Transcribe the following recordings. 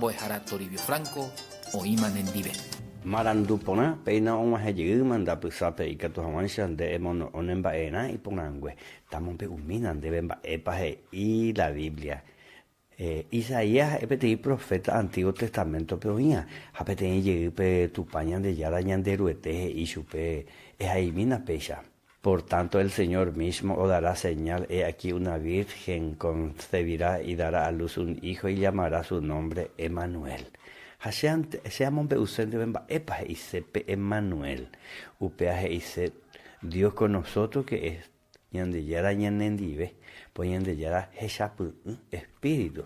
Mbo'ehára Toribio Franco oĩma nendive. Marandu porã, péina og̃uahẽ jeýma nde apysápe ikatu hag̃uáicha nde emono'õ ne mba'erã iporãngue. Tamombe'umína ndéve mba'épa he'i la Biblia. Isaías ha'e peteĩ proféta Antiguo Testaméntope oĩva, ha peteĩ jeýpe Tupã Ñandejára Ñanderuete he'i chupe, Ehaimína péicha. Por tanto, el Señor mismo os dará señal, he aquí una virgen concebirá y dará a luz un hijo y llamará su nombre Emanuel. Ha che, che amombe'use ndéve mba'épa he'ise pe Emanuel. Upéva he'ise Dios con nosotros que es Ñandejára ñanendive, po Ñandejára hechapy'ỹ Espíritu.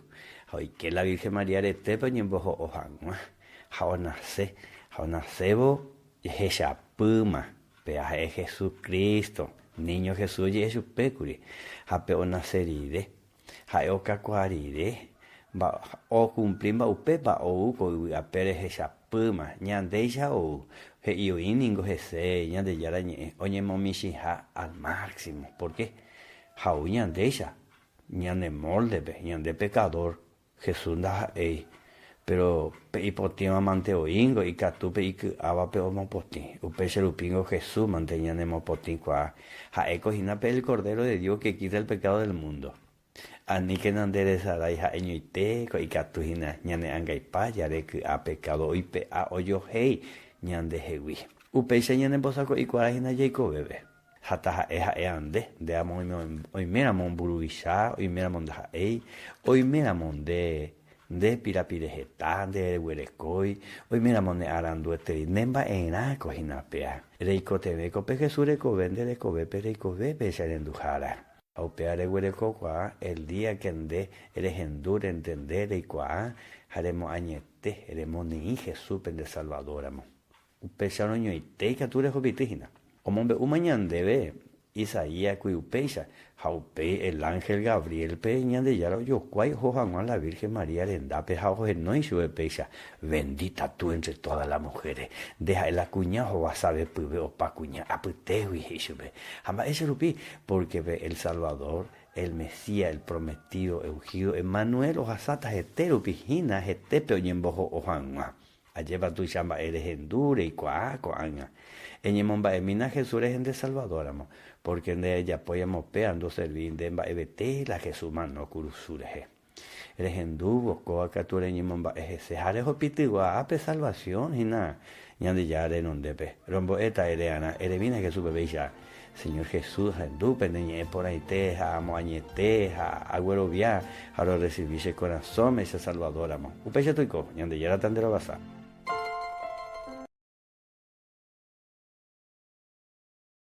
Ha oike la Virgen María retépe oñemboho'o hag̃ua, ha onase, ha onasévo jehechapýma. Péva ha'e Jesucristo, Niño Jesús oje'e chupékuri, ha pe onase rire, ha'e okakuaa rire, okumpli mba'upépa ou ko yvy apére hechapýma, ñandéicha ou, he'i oĩ ningo hese Ñandejára Ñe'ẽ oñemomichĩha al máximo, pórke ha ou ñandéicha, ñane móldepe, ñande pekadór, Jesús ndaha'éi, péro pe ipotĩva mante oĩngo ikatu pe iky'ávape omopotĩ. Upéicha rupíngo Jesús mante ñanemopotĩkuaa. Ha'éko hína pe el Cordero de Dios que quita el pecado del mundo. Aníkena nde resarái ha'eñoite ko ikatu hína ñane angaipa jare ky'a pecado oipe'a ojohéi ñandehegui. Upéicha ñanembosako'ikuaa hína jaikovépe. Ha taha'e ha'éva nde, nde amo oiméramo mburuvicha, oiméramo ndaha'éi, oiméramo nde, nde pirapire heta, nde reguerekói, oiméramo ne aranduetei, ne mba'erãko hína péa. Reikotevẽko pe Jesús rekove nde rekovépe reikove pe che renduhára. Ha upéva reguerekokuaa el día que nde rehendu, rentende, reikuaa ha remoañete, remoneĩ Jesúspe nde Salvador-ramo. Upéicharõ ñoite ikatu rehupity hína. Omombe'úma ñandéve Isaías kuri upéicha, ha upéi el ánhel Gabriélpe Ñandejára ojokuái oho hag̃ua la Virgen María rendápe ha ohenói chupe péicha, Bendita tú entre todas las mujeres, nde ha'e la kuña ohovasavepyve opa kuña apytégui, he'i chupe. Ha mba'éicha rupi? Pórke pe el Salvador, el Mesías, el prometido, ungido, Emmanuel ohasáta hete rupi hína hetépe oñemboho'o hag̃ua. Ajépa tuicha mba'e rehendu reikuaa ko'ág̃a. Eñemomba'emína Jesús rehe nde Salvador-ramo, pórke nde ejapóiamo péa ndoservi nde mba'evete la Jesús mano kurusu rehe. Rehendúvo kóva katu reñemomba'e hese ha rehupitygua pe salvación hína Ñandejára renondépe. Rombo'éta ere'arã, eremína Jesúspe péicha, Señor Jesús, ahendu pene ñe'ẽ porãite ha amoañete ha aguerovia ha rorresivi che korasõme che Salvador-ramo. Upéicha toiko, Ñandejára tanderovasa.